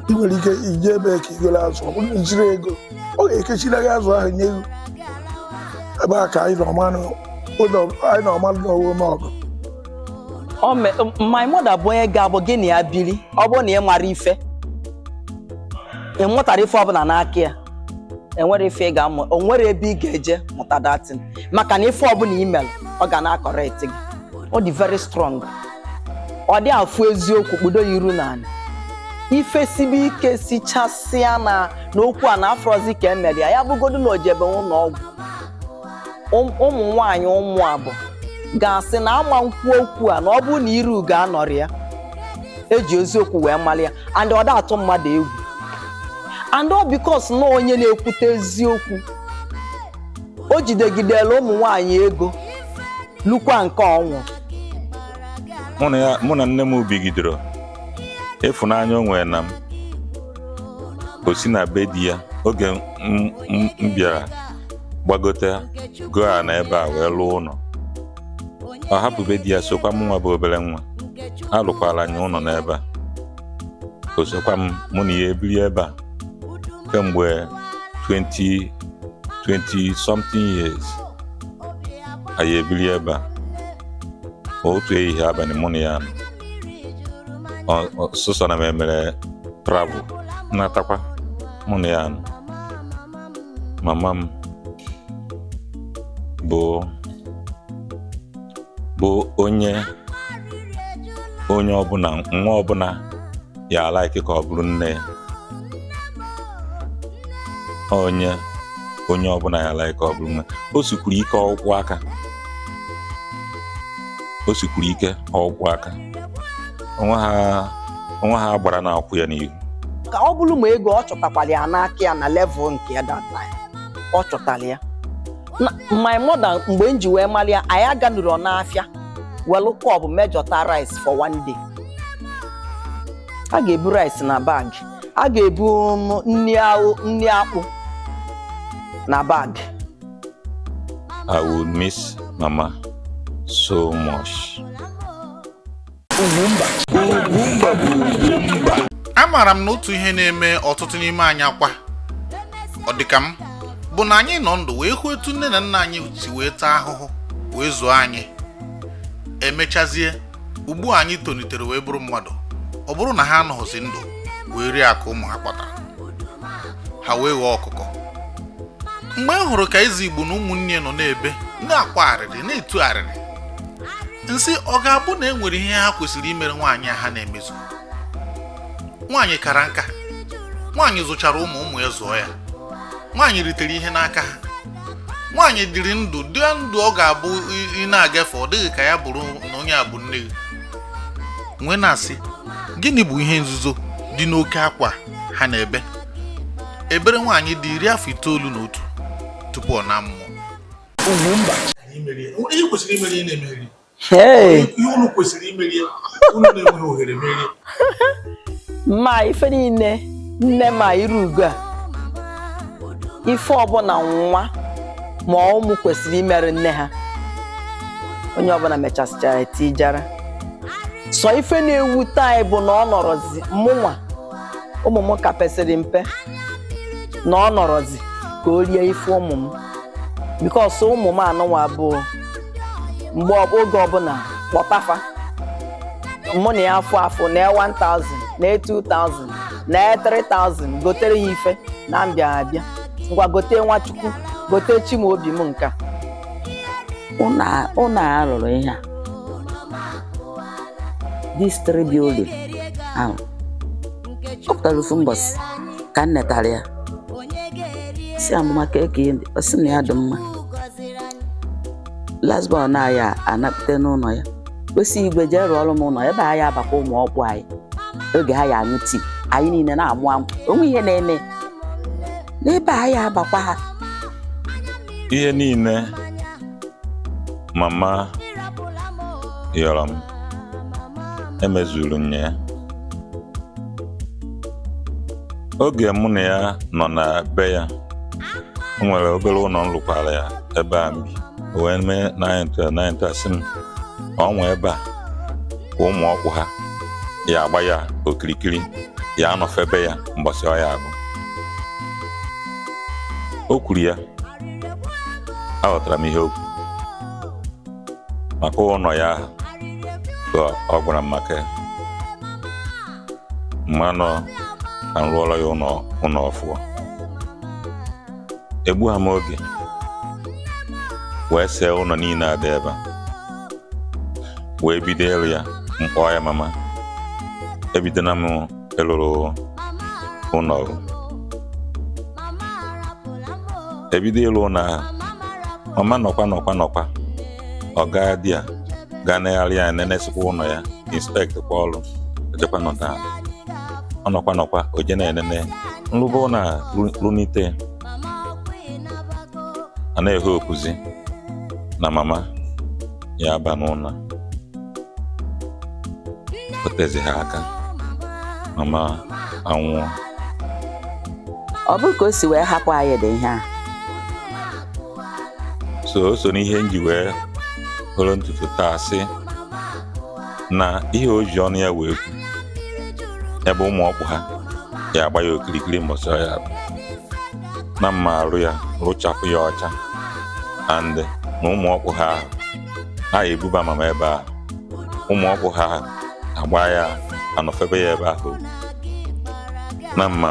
Speaker 9: Ị nwere ike ije ebe ka igole azụ, ọ bụrụ na ijiri ego, ọ ga-ekechiri gị azụ ahụ nye gị. Ebe a ka anyị nọ ọmalụ n'ọwụ ọgụ.
Speaker 7: My mother bụ onye ga-abụ gị na ya biri, ọ bụrụ na ị mara ife, ị mụtara ife ọbụla n'aka ya, enwere ife ị ga-amụ, o nwere ebe ị ga-eje mụta datin, maka na ife ọbụla ị mere, ọ ga na-acorrect gị. Ọ dị very strong, ọ dị afụ eziokwu kpudo ya iru n'ala. Ife sibe ike sichasịa na n'okwu a na afrozi ka emere ya, ya bụgodu na ojebe ụlọ ọgwụ, ụmụ nwaanyị ụmụ abụ ga-asị na ama nkwu okwu a na ọ bụrụ na iru ga-anọrị ya. Eji eziokwu wee mara ya, and ọ da atụ mmadụ egwu, and ọ because na onye na-ekwute eziokwu, o jidegidere ụmụ nwaanyị ego lukwa nke ọnwụ.
Speaker 8: Mụ na nne m bigidoro ịfụnanya o nwere na m, o si na be di ya oge m bịara gbagote gụọ a na ebe a wee lụọ ụlọ. Ọ hapụ be di ya sokwa m nwa bụ obere nwa, alụkwala anyị ụlọ n'ebe a. O sokwa m, mụ na ya ebiri ebe a kemgbe 20 something years. Anyị ebiri ebe a otu ehihie abalị, mụ na ya nọ. Sụsọ na m emere travel natakwa, mụ na ya nọ. Mama m bụ onye ọbụla, nwa ọbụla ya a-like ka ọ bụrụ nne ya. Onye ọbụla ya a-like ka ọ bụrụ nne. O sikwuru ike ọkwụ aka, o sikwuru ike ọkwụ aka. Onwe ha gbara na akwụ ya n'ihu.
Speaker 7: Ka ọ bụrụ ma ego ọ chọtakwara ya n'aka ya na level nke ya that time, ọ chọtara ya. My mother, mgbe m ji wee mara ya, anyị aganụrụ n'afịa welu cup mejọta rice for one day. A ga-ebu rice na bag, a ga-ebu nri akpụ na bag.
Speaker 8: I would miss Mama so much.
Speaker 4: Amaara m na otu ihe na-eme ọtụtụ n'ime anyị akwa ọ dịka m bụ na anyị nọ ndụ wee hụ etu nne na nna anyị si wee taa ahụhụ wee zụọ anyị, emechazie ugbu a anyị tolitere wee bụrụ mmadụ, ọ bụrụ na ha anọghịzi ndụ wee rie akụ ụmụ ha kpatara, ha wee ghọọ ọkụkọ. Mgbe m hụrụ ka eze Igbo na ụmụnne nọ na-ebe na-akwa arịrị na-etu arịrị, nsị ọ ga-abụ na e nwere ihe ha kwesịrị imere nwaanyị a ha na-emezu. Nwaanyị kara nka, nwaanyị zụchara ụmụ ụmụ ya zụọ ya, nwaanyị ritere ihe n'aka ha, nwaanyị dịrị ndụ dị ndụ ọ ga-abụ ị na-agafe ọ dịghị ka ya bụrụ na onye a bụ nne gị. Nwee na-asị, gịnị bụ ihe nzuzo dị n'oke akwa ha na-ebe ebere nwaanyị dị 91 tupu ọ na mmụọ? Ihe kwesịrị imeri ị na-emeri.
Speaker 7: Hey!
Speaker 4: Ihe unu kwesịrị imeri unu na-enweghị ohere merie.
Speaker 7: Ma ife niile nne ma iru ugo a, ife ọbụla nwa ma ụmụ kwesịrị imere nne ha, onye ọbụla mechasịchara tijara. Sọ ife na-ewute anyị bụ na ọ nọrọzi mụnwa ụmụ m ka pesịrị mpe, na ọ nọrọzi ka o rie ife ụmụ m, because ụmụ m anụnwa bụ mgbe oge ọbụla kpọtafa mụ na ya afụ afụ na 1000 na 2000 na 3000, gotere ya ife na mbịa abịa, ngwa gote Nwachukwu, gote Chimaobi m nke a.
Speaker 6: Ụnọ a rụrụ ihe a, this three building ahụ, ọ pụtara ofu mbọsị ka m netara ya, si amụma ka eke ihe ndị ọ sị na ya dị mma. Last born anyị anapụta n'ụlọ ya, osi igwe jee rụọrọ m ụlọ ebe anyị abakwa ụmụ ọkpụ anyị oge ha ya aṅụ tii, anyị niile na-amụ amụ, onwe ihe na-eme n'ebe anyị abakwa ha.
Speaker 8: Ihe niile mama yọrọ m emezuru m ya. Oge mụ na ya nọ na be ya, o nwere obere ụlọ m lụkwara ya ebe a m bi. O wee mee 9 asị m na ọ nwee ebe a ka ụmụ ọkpụ ha ya agba ya okirikiri, ya anọfebe ya mbọsị ọ ya abụ. O kwuru ya, aghọtara m ihe o kwuru maka ụlọ ya ahụ ka ọ gwara m maka ya. Mmanụ ka m rụọrọ ya ụlọ ọfụọ. Egbu ha m oge wee see ụlọ niile a dị ebe a, wee bido ịrụ ya. Mkpọọ ya, mama, ebidona m Ịlụrụ ụlọ, ebido ịlụ ụlọ ahụ. Mama nọkwa nọkwa nọkwa, ọ gaa di ya gaa negharị ya, nenesikwa ụlọ ya, inspect kwa ọrụ, ejekwa nọta ala. Ọ nọkwa nọkwa, o je na-enene nrụba ụlọ a runite. A na-ehe okwuzi na mama ya aba n'ụlọ a. O tezi ha aka, mama anwụọ.
Speaker 6: Ọ bụ ka o si wee hapụ anyị dị ihe a.
Speaker 8: So o so n'ihe m ji wee hụrụ ntutu taa sị na ihe o ji ọnụ ya wee kwu ebe ụmụ ọkpụ ha ya agba ya okirikiri mbọsị ọ ya bụ na mma arụ ya rụchapụ ya ọcha, and na ụmụ ọkpụ ha ahụ ha ebuba mama ebe ahụ, ụmụ ọkpụ ha ahụ agba ya anọfebe ya ebe ahụ, na mma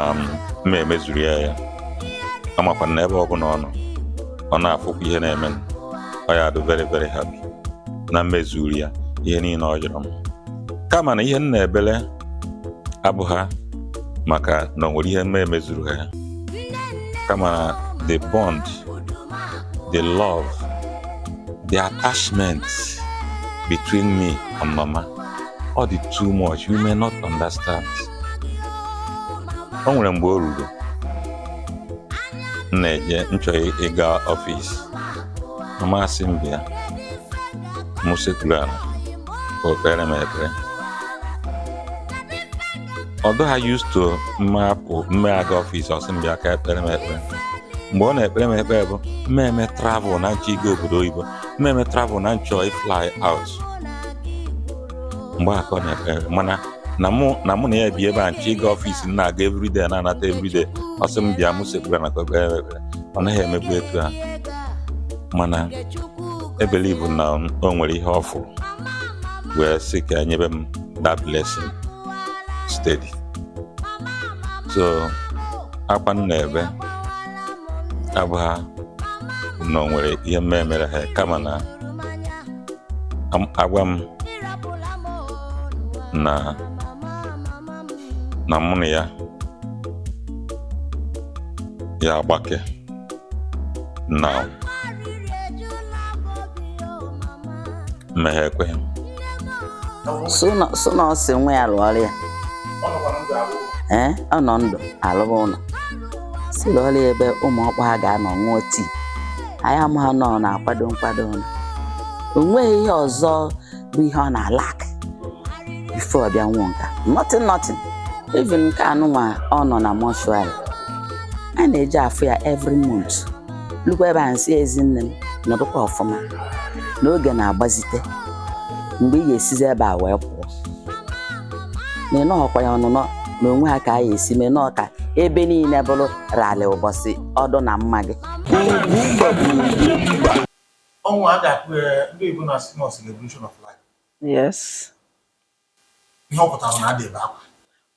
Speaker 8: mma emezuru ya. Ya amakwa na ebe ọbụla ọ nọ, ọ na-afụkwa ihe na-eme, ọ ya adụ very very happy na mmezuru ya ihe niile ọ jụrụ m. Kama na ihe m na-ebele abụ ha maka na o nwere ihe mma emezuru ha ya, kama na the bond, the love, the attachment between me and mama ọ dị too much. You may not understand. O nwere mgbe o ruru m na-eje nchọ ịga ọfịs, mama asị m bịa, mụ sekpuru ala ka o kpere m ekpere. Ọ ha used to mma apụ mme aga ọfịs, ọ sị m bịa ka ekpere m ekpere. Mgbe ọ na-ekpere m ekpere bụ mmemme travel na nchọ ịga obodo oyibo, mmemme travel na nchọ fly out. Mgbe a ka ọ na-ekpe ekpere, mana na mụ na ya bi ebe a nchọ ịga ọfịs m na-aga everyday, na-anata everyday, ọ sị m bịa, mụ sekpuru ala ka o kpere m ekpere. Ọ naghị emebu etu a, mana e believe na o nwere ihe ọ fụrụ wee sị ka nyebe m that blessing steady. So akwa m na-ebe abụ ha na o nwere ihe mme mere ha, kama na agwa m na mụ na ya ya agbake na mmeghe ekweghị m.
Speaker 6: So na ọ sị nwa ya lụọrọ ya, ee, ọ nọ ndụ alụba ụlọ, si lụọrọ ya ebe ụmụ ọkpụ ha ga-anọ ṅụọ tii. Anyị amaghị na ọ na-akwado nkwado ụlọ. O nweghị ihe ọzọ bụ ihe ọ na-alak before ọ bịa nwụọ nka. Nothing, nothing. Even nke anụnwa ọ nọ na mortuary, a na-eji afụ ya every month, lukwa ebe a nsị ezinne m nọdụkwa ọfụma n'oge na-agbazite mgbe ị ga-esizi ebe a wee pụọ na ịnọghọkwa ya ọnụnọ na onwe ha ka a ga-esi mee nọọ ka ebe niile bụrụ ralị ụbọchị ọdụ na mma gị.
Speaker 4: Ọnwụ a ga-akpụ ya, ndị Igbo na-asị na celebration of life.
Speaker 7: Yes.
Speaker 4: Ihe ọ pụtara na adị ebe akwa.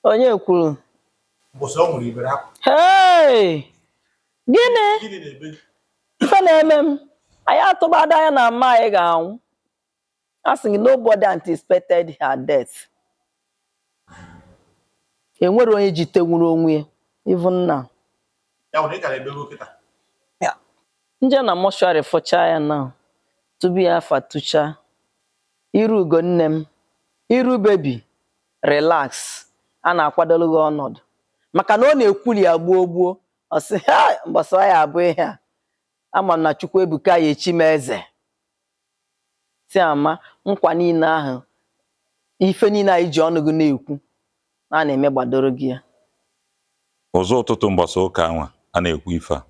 Speaker 7: Onye kwuru?
Speaker 4: Mbọsị ọ nwere ibere akwa.
Speaker 7: Hey! Gịnị?
Speaker 4: Gịnị na-ebe?
Speaker 7: Ife na-eme m, anyị atụbada anya na mma anyị ga-anwụ. A sị gị, nobody anticipated her death. Enwere onye jitenwuru onwe ya, even now.
Speaker 4: Ya nwere ị kara ebego kịta.
Speaker 7: Nje na mortuary fụchaa ya now, tupu ya afa tụchaa. Iru ugo nne m, iru baby, relax, a na-akwadoro gị ọnọdụ. Maka na ọ na-ekwuli ya gbuo gbuo, ọ sị, ha mbọsị ya abụ ihe a. Ama m na Chukwu ebuka ya echi m eze. Si ama nkwa niile ahụ, ife niile anyị ji ọnụ gị na-ekwu, na a na-eme gbadoro gị ya.
Speaker 8: Ụzọ ụtụtụ mbọsị ụka anwa a na-ekwu ife a,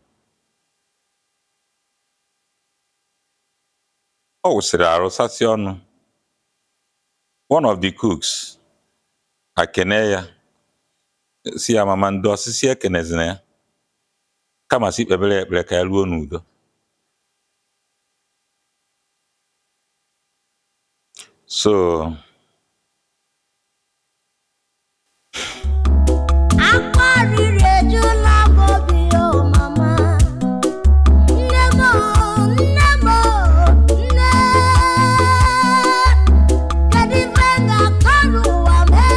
Speaker 8: ọ wụsịrị arụ sasị ọnụ. One of the cooks akene ya, si ya mama ndị osisi ekenezina ya, kama si kpebere ya ekpere ka ya ruo n'udo. So
Speaker 2: Akwa riri ejula m obi o mama. Nne m o, nne m o, nne. Kedu ife m ga-akọ n'ụwa mee?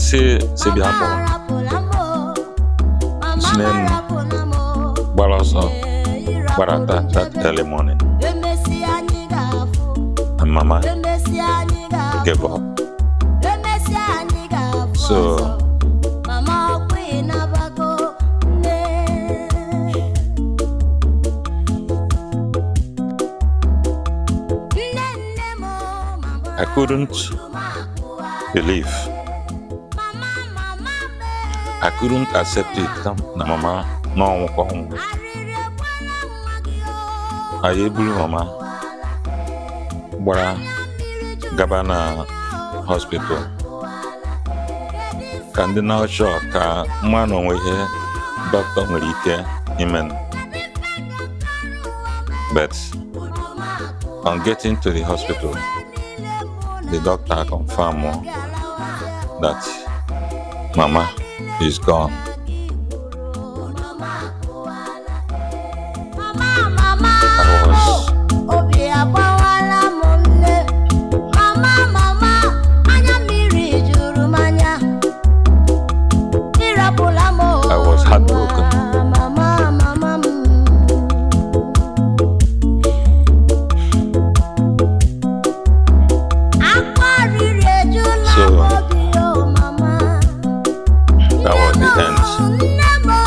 Speaker 8: Si bịa kpọrọ si n'elu gbara ọsọ gbarata that early morning, and mama gave up. So
Speaker 2: Mama ọkwa ịnabago nne. Nne nne m mama.
Speaker 8: I couldn't believe, I couldn't accept it na mama n'ọnwụ ka ọnwụ. Anyị eburu mama gbara gaba na hospital ka ndị na-achọ ka mma na onwe ihe dọkịta nwere ike ime. But on getting to the hospital, the doctor confirmed that mama is gone. I was
Speaker 2: Obi agbawala m nne. Mama, mama, anya mmiri juru m anya. Ịrapụla m.
Speaker 8: I was heartbroken.
Speaker 2: Mama, mama m. Akwa riri ejula
Speaker 8: So,
Speaker 2: m obi o mama.
Speaker 8: that was the end.
Speaker 2: Nne m o,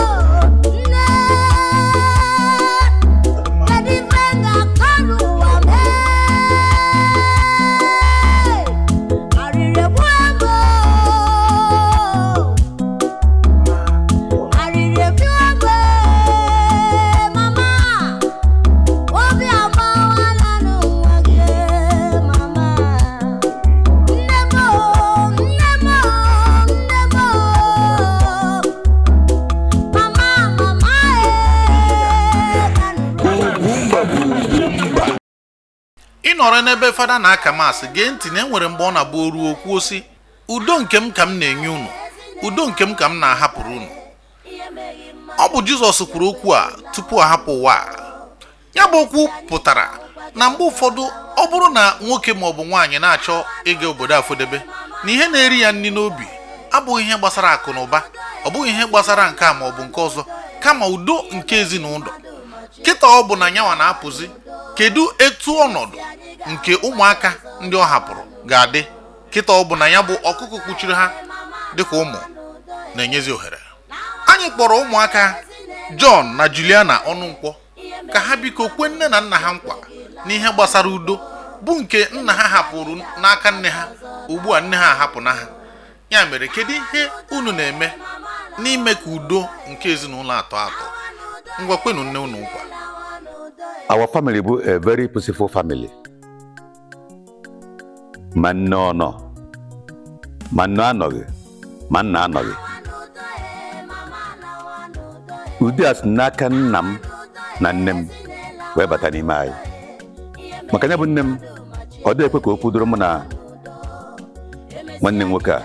Speaker 2: nne. Kedu ife ga-akọrọ ụwa m? Arịrị egbue m o. Arịrị egbue m o, mama. Obi agbawala n'ụwa gị, mama. Nne m o, nne m o, nne m o. Mama, mama, eh.
Speaker 4: Ị nọrọ n'ebe fada na-aka maasị gee ntị na enwere mgbe ọ na-abụ oruo okwu osi, "Udo nke m ka m na-enye unu, udo nke m ka m na-ahapụrụ unu." Ọ bụ Jizọs kwuru okwu a tupu ọ hapụ ụwa a. Ya bụ okwu pụtara na mgbe ụfọdụ, ọ bụrụ na nwoke ma ọ bụ nwaanyị na-achọ ịga obodo afọdebe, na ihe na-eri ya nri n'obi abụghị ihe gbasara akụ na ụba, ọ bụghị ihe gbasara nke a ma ọ bụ nke ọzọ, kama udo nke ezinụlọ. Kịta ọ bụ na nyanwa na-apụzi, kedu etu ọnọdụ nke ụmụaka ndị ọ hapụrụ ga-adị? Kịta ọ bụ na ya bụ ọkụkọ kpuchiri ha dịka ụmụ na-enyezi ohere. Anyị kpọrọ ụmụaka John na Juliana Ọnụnkwọ ka ha biko kwe nne na nna ha nkwa n'ihe gbasara udo bụ nke nna ha hapụrụ n'aka nne ha. Ugbu a nne ha ahapụ na ha, ya mere kedu ihe unu na-eme n'ime ka udo nke ezinụlọ atọ atọ? Ngwa, kwenu nne unu nkwa.
Speaker 5: Our family bụ a very peaceful family. Ma nne ọ nọ, ma nne anọghị, ma nna anọghị, udo a si n'aka nna m na nne m wee bata n'ime anyị, maka ya bụ nne m ọ dịghị ekwe ka okwu doro mụ na nwanne m nwoke a.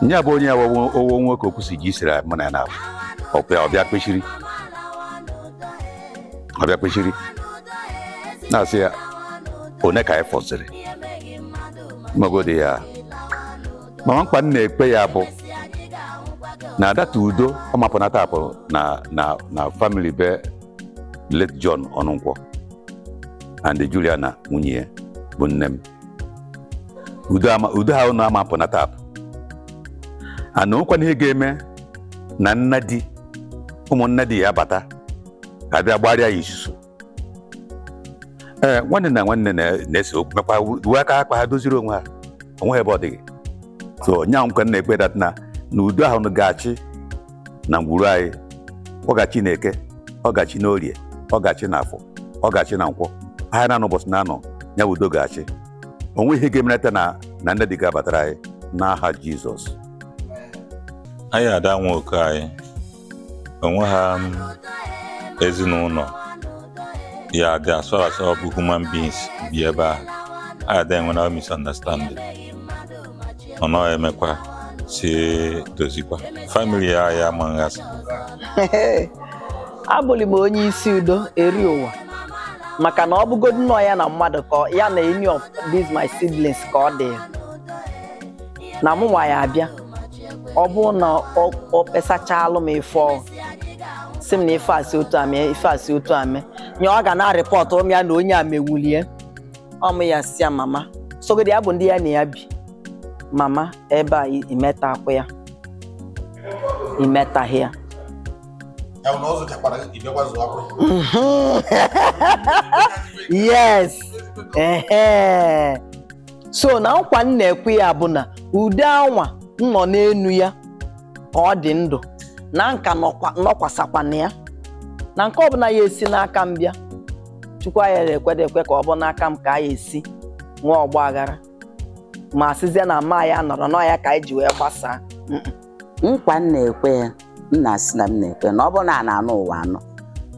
Speaker 5: Nya bụ onye ya owo nwoke okwu si ji siri mụ na ya na-abụ ọpịa ọbịa kpechiri, ọbịa kpechiri na-asị ya one ka anyị fọsịrị magodi ya. Mama, mkpa m na-ekpe ya bụ na adata udo ọ mapụnata apụ na family be late John Ọnụnkwọ and Juliana nwunye ya bụ nne m. Udo ama udo ha ụnụ amapụnata apụ ana nwekwana ihe ga-eme na nna di ụmụnna di ya bata ka bịa gbarịa ya isusu. Ee, nwanne na nwanne na-ese okwu, mekwa uwe aka akpa ha doziri onwe ha onwe ebe ọ dịghị. So nya nkwa na-ekpe that na udo ahụ ga-achị na ngwuru anyị. Ọ ga-achị na eke, ọ ga-achị n'orie, ọ ga-achị na afọ, ọ ga-achị na nkwọ ahịa na ụbọchị na-anọ ya udo ga-achị. Onwe ihe ga-emelata na nne dị ga-abatara anyị n'aha Jizọs.
Speaker 8: Anyị ada nwoke anyị onwe ha ezinụlọ ya dị, as far as ọ bụ human beings bi ebe ahụ, anyị ada enwena misunderstanding. Ọ nọ emekwa si dozikwa family ya ya ama nghasa.
Speaker 7: Abụlị m onye isi udo eri ụwa, maka na ọ bụgodu nọ ya na mmadụ ka ya na any of these my siblings ka ọ dị na mụ nwa ya abịa. Ọ bụrụ na ọ kpesachalụ m ife ọ sị m na ife a si otu a mee, ife a si otu a mee, nye ọ ga na-arịpọtụrụ m ya na onye a mewulie ọmụ ya, si ya mama sogodi ya bụ ndị ya na ya bi, mama ebe a imetakwa ya, imetaghị ya.
Speaker 4: Ya bụ na ọ zụchakwara gị, ị bịakwa zụọ akwụkwọ.
Speaker 7: Yes, ehe. So na nkwa m na-ekwe ya bụ na ude anwa m nọ n'enu ya ka ọ dị ndụ na nka nọkwasakwana ya na nke ọbụla ya esi n'aka m bịa. Chukwu anyị ekwede ekwe ka ọ bụ n'aka m ka a ya esi nwee ọgba aghara ma sịzie na ma ya nọrọ nọ ya ka anyị ji wee gbasaa.
Speaker 6: Nkwa m na-ekwe ya, m na-asị na m na-ekwe na ọ bụrụ na a na-anụ ụwa anọ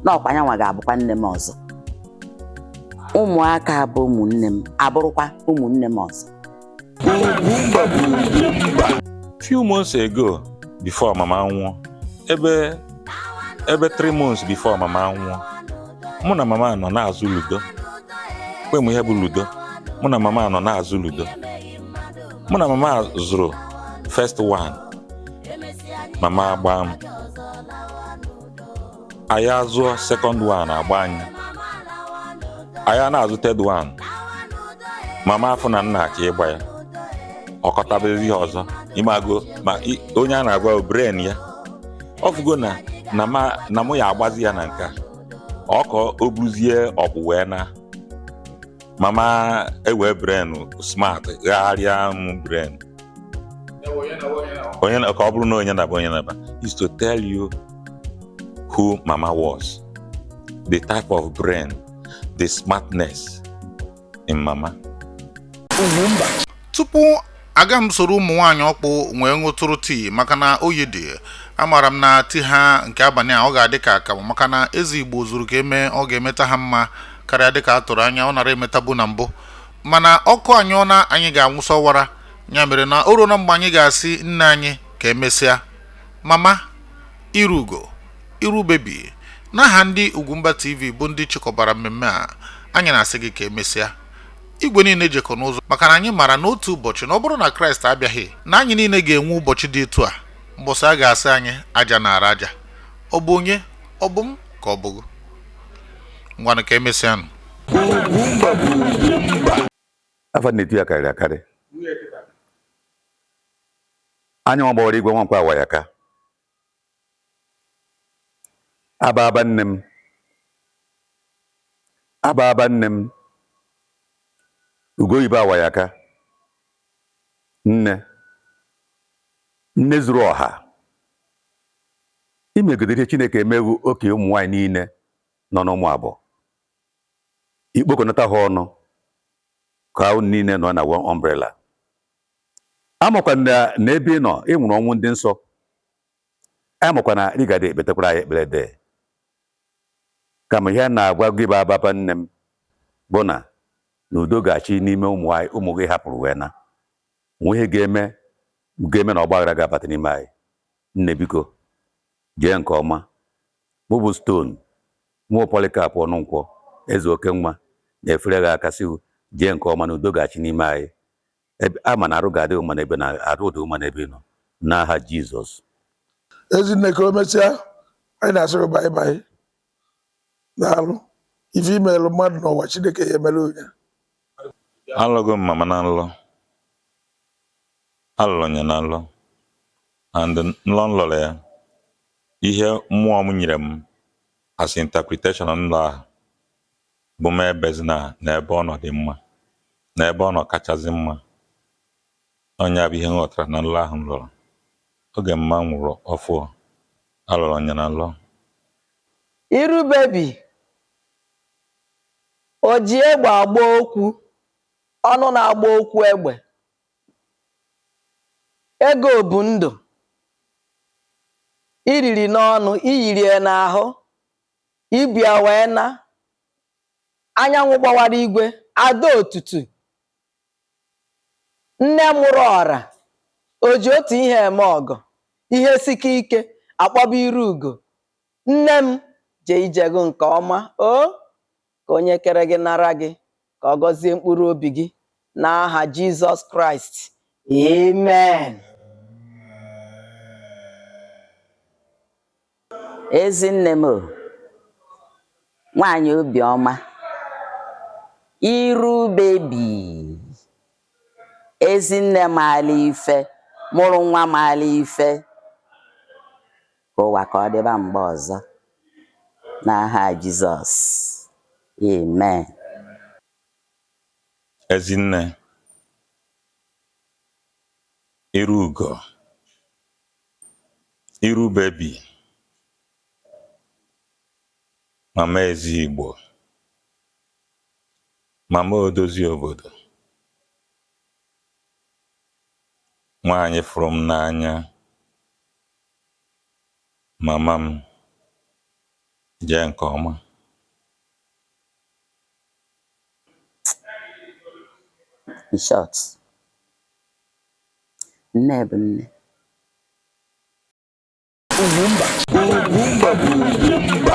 Speaker 6: na ọkwa nyanwa ga-abụkwa nne m ọzọ, ụmụaka bụ ụmụnne m abụrụkwa ụmụnne m ọzọ.
Speaker 8: Few months ago, before mama nwụọ, ebe 3 months before mama nwụọ, mụ na mama nọ na-azụ ludo. Kwe m ihe bụ ludo. Mụ na mama nọ na-azụ ludo. Mụ na mama zụrụ first one, mama agba m. Anyị azụọ second one, agba anyị. Anyị na-azụ third one, mama afụ na nna achọ ịgba ya, ọkọtabezi ihe ọzọ. Ịmago ma onye a na-agwa brain ya ọ fụgo na ma na mụ ya agbazi ya na nke a, ọ ka o buruzie ọkpụ wee na mama ewee brain smart gagharịa m brain onye ka ọ bụrụ na onye na-aba, onye na-aba is to tell you who mama was, the type of brain, the smartness in mama.
Speaker 4: Tupu aga m soro ụmụ nwaanyị ọkpụ nwee ṅụtụrụ tii, maka na oyi dị, amaara m na tii ha nke abalị a ọ ga-adị ka akamụ, maka na eze Igbo zuru ka emee, ọ ga-emeta ha mma karịa dịka a tụrụ anya ọ nara emetabu na mbụ. Mana ọkụ anyị ọ na anyị ga-anwụsọ wara ya mere na o ruo na mgbe anyị ga-asị nne anyị ka emesịa. Mama Irugo, Iru Baby, n'aha ndị Ugwumba TV bụ ndị chịkọbara mmemme a, anyị na-asị gị ka emesịa. Igwe niile jekọ n'ụzọ, maka na anyị maara n'otu ụbọchị na ọ bụrụ na Kraịst abịaghị, na anyị niile ga-enwe ụbọchị dị etu a, mbọsị a ga-asị anyị aja nara aja. Ọ bụ onye ọ bụ m ka ọ bụghị. Ngwanụ, ka emesịanụ.
Speaker 5: Afa na-etu ya karịrị akarị. Anya nwa gbawara igwe nwankwa awa ya ka aba aba nne m, aba aba nne m, ugo oyibo awa ya ka nne, nne zuru ọha. Imegidere ihe Chineke emeghu oke ụmụ nwaanyị niile nọ n'ụmụ abụọ, ikpokọnata ha ọnụ ka unu niile nọ na one umbrella. Amakwa na n'ebe ị nọ ị nwụrụ ọnwụ ndị nsọ. Amakwa na ị ga-adị ekpetekwara anyị ekpere dee, kama ihe a na-agwa gị bụ ababa nne m bụ na udo ga-achị n'ime ụmụ anyị, ụmụ gị hapụrụ wee na onwe ihe ga-eme na ọgbaghara ga-abata n'ime anyị. Nne, biko jee nke ọma. Mụ bụ Stone, mụ Polycarp Ọnụnkwọ, eze oke nwa na-efere gị aka sị jee nke ọma na udo ga-achị n'ime anyị. Ebe ama na arụ ga-adị ụma n'ebe na arụ dị ụma n'ebe ị nọ, n'aha Jizọs.
Speaker 9: Ezinne, ka o mesịa. Anyị na-asị gị bye bye, daalụ. Ife imeelụ mmadụ n'ụwa, Chineke ya emere onye.
Speaker 8: Alụgo m mama na nlọ, alụrụ ya na nlọ, and nlọ m lọrọ ya, ihe mmụọ m nyere m as interpretation nlọ ahụ bụ m ebezina n'ebe ọ nọ dị mma, n'ebe ọ nọ kachasị mma. Ọnya bụ ihe m ghọtara na nlọ ahụ m lọrọ oge mma nwụrụ ọfụọ. Alụrụ ya na nlọ.
Speaker 7: Iru Baby, o ji egbe agba okwu, ọnụ na-agba okwu egbe, ego bụ ndụ iriri n'ọnụ, iyirie n'ahụ, ibia wee na anyanwụ gbawara igwe ada otutu. Nne mụrụ ọra, o ji otu ihe eme ọgọ, ihe sike ike akpọba iru ugo. Nne m, jee ije gị nke ọma o, ka onye kere gị nara gị, ka ọ gọzie mkpụrụ obi gị n'aha Jizọs Kraịst, amen.
Speaker 6: Ezinne m o, nwaanyị obiọma, iru bebi, ezinne maala ife, mụrụ nwa maala ife, ka ụwa ka ọ dịba mgbe ọzọ. N'aha Jizọs, amen.
Speaker 8: Ezinne, iru ugo, iru bebi, mama Ezigbo, mama odozi obodo, nwaanyị fụrụ m n'anya, mama m, jee nke ọma.
Speaker 6: In short, nne bụ nne.
Speaker 3: Ugwumba. Ugwumba bụ ugwu mba.